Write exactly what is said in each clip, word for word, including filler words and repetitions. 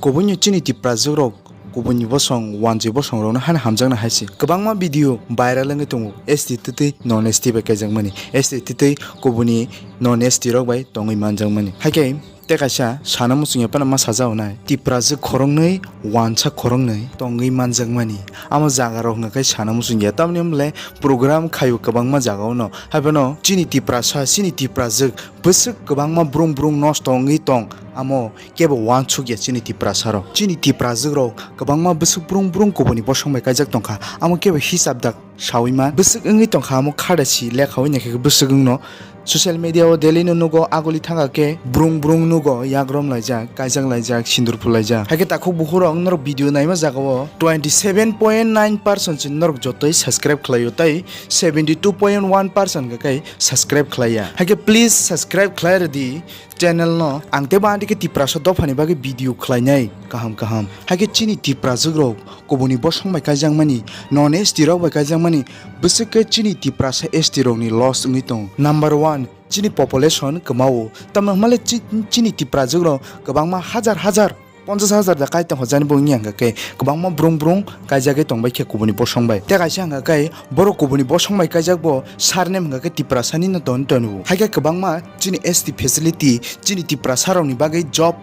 Kubunni chini Tiprajwk rok kubunni bosong, wanjwi bosong rokno hano hamjakna hai se. Kwbangma video viral wngwi tongo, S T twtwi non S T bai kaijakmani, S T twtwi kubunni non S T rok bai tongwi manjakmani. Haikhe tei kaisa sana muchungya phano ma sajao nai, Tiprajwk khoroknwi, wansa khoroknwi tongwi manjakmani. Amo jaga rok hwnkha khe sana muchungya, tamni wng bole program khaio kwbangma jaga o no. Haiphano chini Tiprasa, chini Tiprajwk bwswk kwbangma brung brung nosto wngwi tong, amo kebo wansukya chini Tiprasa rok. Chini Tiprajwk rok kwbangma bwswk brung brung kubuni bosong bai kaijak tongkha, amo kebo hisab dak sawi man. Bwswk wngwi tongkha, amo khada si lekha wi naikhe bwswk wngno social media o daily no nugo, aguli thangkha khe brung brung nugo, yak rom laijak, kaijak laijak, sindur phul laijak. Haikhe takhuk bukhuk rok norok video naima jaga o twenty seven point nine percent se norok jotoi subscribe khlaio, tei seventy two point one percent hwnkha khe subscribe khlaiya. Haikhe please subscribe khlai rwdi channel no. Ang teibo ani khe Tiprasa dophani bagwi video khlainai kaham kaham. Haikhe chini Tiprajwk rok kubuni bosong bai kaijakmani, non S T rok bai kaijakmani, bwswk khe chini Tiprasa S T rokni loss wngwi tongo. Number one, chini population kwmao. Tamni hwnmale chi-, chini Tiprajwk rok kwbangma hajar hajar, ponchas hajar da kai tong hojani bo wngya hwnkha khe kwbangma brung brung kaijagwi tongbai khe kubuni bosong bai. Tei kaisa hwnkha khe borok kubuni bosong bai kaijak bo surname hwnkha khe Tiprasani no ton tongo. Haikhe kwbangma chini S T facility, chini Tiprasa rokni bagwi job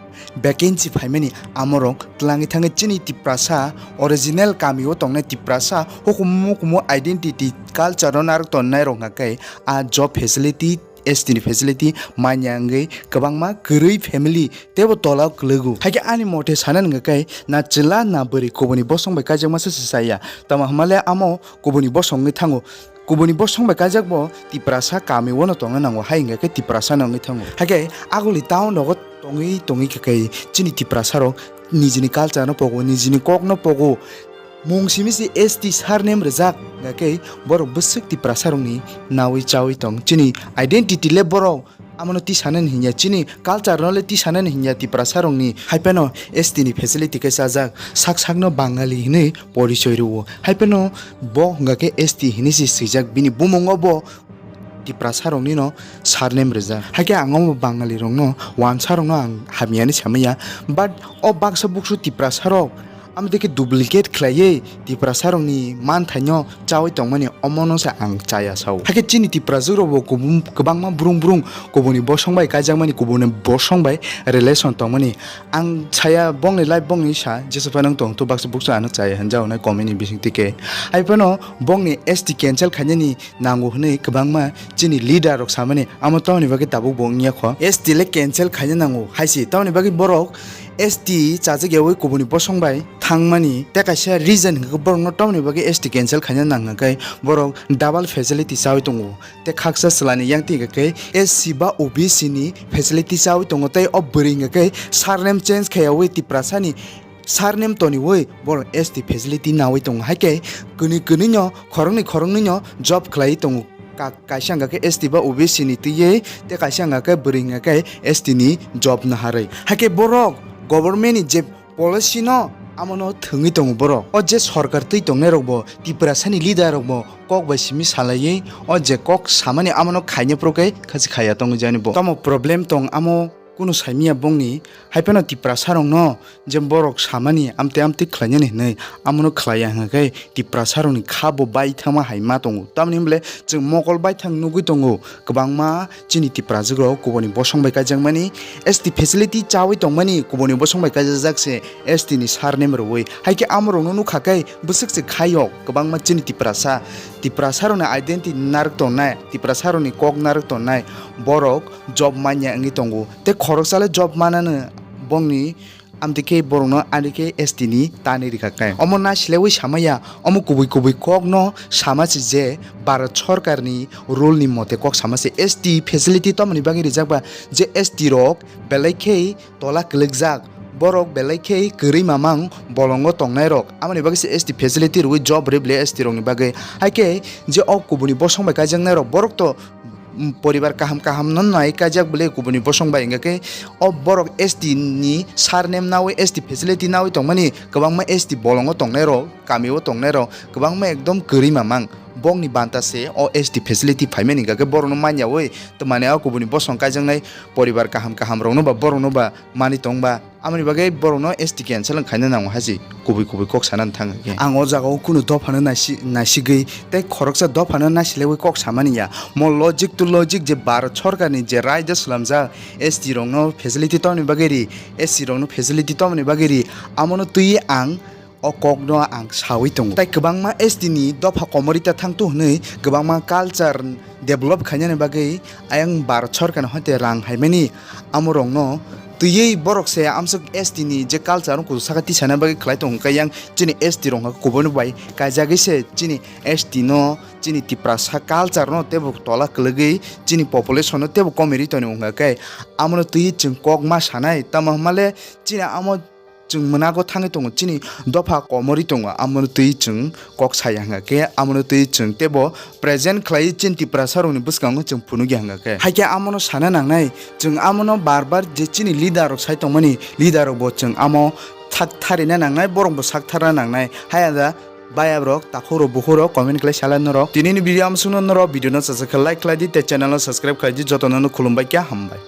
vacancy phaimani, amorok twlangwi thangwi chini Tiprasa original kamio tongnai Tiprasa hukumu hukumu identity culture no narwk tongnai rok hwnkha khe a job facility, S T ni facility manya wngwi kwbangma kwrwi family teibo tola o kwlwgo. Haikhe ani mote sana hwnkha khe na chwla na bwrwi kubuni bosong bai kaijakma se se chaya. Tamo hwnmale amo kubuni bosong wngwi thango. Kubuni bosong bai kaijak bo Tiprasa kami o no tongna nango, hai hwnkha khe Tiprasa no wngwi thango. Haikhe aguli town rogo tongwi tongwi khe khe chini Tiprasa rok nijini culture no pogo, nijini kok no pogo. Mung simi se S T surname rijak, hwnkha khe borok bwswk Tiprasa rokni nawi chawi tong. Chini identity le borok amono tisanani hinya, chini culture no le tisanani hinya Tiprasa rokni. Haiphano S T ni facility khe chajak, sak sakno Bangali hinwi porichoi rwo. Haiphano bo hwnkha khe S T hinwi se swijak, bini bumungo bo Tiprasa rokni no surname rijak. Haikhe ang omo Bangali rokno, wansa rokno ang hamyani samaya, but o baksa buksu Tiprasa rok amtwi khe duplicate khlaiwi Tiprasa rokni manthaino chawi tongmani, omono se ang chaya sao. Haikhe chini Tiprajwk rokbo kubun-, kwbangma brung brung kubuni bosong bai kaijakmani, kubuni bosong bai relation tongmani. Ang saya bongni life bongni sa, jesa phano wng tong to baksa buksa ano chaya hinjao nai comment ni bising tike. Haiphano bongni S T cancel khainani nango hwnwi kwbangma chini leader rok samani, amo tamoni bagwi tabuk bo wngya kho. S T le cancel khaina nango hai se, tamoni bagwi borok S T chajak yawi kubuni bosong bai thangmani tei kaisa reason hwnkhe borokno tamoni bagwi S T cancel khaina nang hwnkhe borok double facility chawi tongo. Tei khaksa chwlani yang twi hwnkhe S C ba O B C ni facility chawi tongo tei o bwrwi hwnkhe surname change khayawi Tiprasani surname toniwi borok S T facility nawi tongo. Haikhe kwnwi kwnwi no khoroknwi khoroknwi no job khlaiwi tongo. Ka-, kaisa hwnkha khe S T ba O B C ni twiwi tei kaisa hwnkha khe bwrwi hwnkha khe S T ni job naharwi. Haikhe borok government ni je policy no amono thwngwi tongo borok. O je sorkar twi tongnai rokbo Tiprasani leader rokbo kok bai simi salaiwi o je kok samani amono khaina phuru khe khasi khaya tongwi jani bo. Tamo problem tong amo kunu saimanya bongni, haiphano Tiprasa rokno je borok samani amtwi amtwi khlainani hinwi amono khlaiya hwnkha khe Tiprasa rokni kha bo baithangma hai ma tongo. Tamoni hwnle chwng mokol baithang nugwi tongo kwbangma chini Tiprajwk rok kubuni bosong bai kaijakmani, S T facility chawi tongmani kubuni bosong bai kaijajak se S T ni surname rwwi. Haikhe amorokno nukha khe bwswk se khaio kwbangma chini Tiprasa, Tiprasa rokni identity narwk tongnai, Tiprasa rokni kok narwk tongnai borok job manya wngwi tongo. Tei khoroksa le job manano bongni amtwi khe borokno ani khe S T ni tani rikha khe. Omo naisilewi samaya, omo kubui kubui kokno sama se je Bharat Sorkarni rule ni mote kok sama se S T facility tomoni bagwi rijak ba je S T rok belai khe tola kwlwkjak, borok belai khe kwrwi mamang bolongo tongnai rok. Amoni bagwi se S T facility rwui job rwui bwlai S T rokni bagwi. Haikhe je o kubuni bosong bai kaijaknai rok borok to mm, poribar kaham kaham no nai kaijak bwle kubuni bosong bai hwnkha khe o borok S T ni surname nawi S T facility nawi tongmani kwbangma S T bolongo tongnai rok, kamio tongnai rok kwbangma ekdom kwrwi mamang Bongni banta se o S T facility phaimani hwnkha khe borokno manyaui twmani o kubuni bosong kaijaknai poribar kaham kaham rokno ba borokno ba mani tongba. Amoni bagwi borokno S T cancel wng khaina nango hai se kubui kubui kok sana thang khe. Ang o jaga o kunu dophano naisi-, naisigwi tei khoroksa dophano naisilewi kok samani ya. Mo logic to logic je Bharat sorkarni je raida swlamjak S T rokno facility tongni bagwi ri, S C rokno facility tongni bagwi ri, amono twiwi ang o kokno ang saui tongo. Tai kwbangma S T ni dopha komorita thangtu hwnwi kwbangma culture develop khainani bagwi ayang Bharat sorkarni hoite rang haimani amorokno twiwi borok se amswk S T ni je culture no kuchuk saka tisana bagwi khlai tongo hwnkhe yang chini S T rok hwnkhe kubuni bai kaijagwi se chini S T no chini Tiprasa culture no teibo tola kwlwgwi chini population no teibo komiri toni wngkha khe amono twiwi chwng kok ma sanai tamo hwnmale chini amo chwng mwnago thangwi tongo, chini dopha komorwi tongo, amono twi chwng kok saya hwnga khe, amono twi chwng teibo present khlaiwi chini Tiprasa rokni bwskango chwng phunukya hwnga khe. Haikhe amono sana nangnai, chwng amono bar bar je chini leader rok sai tongmani, leader rok bo chwng amo thak tharina nangnai, borok bo sak tharna nangnai. Haya da bayab rok, takhuk rok, bukhuk rok, comment khlai sala norok. Tini ni video amsukno norok video no chajak khe like khlai di, tei channel no subscribe khlai di, jotono no khulumbai khe hambai.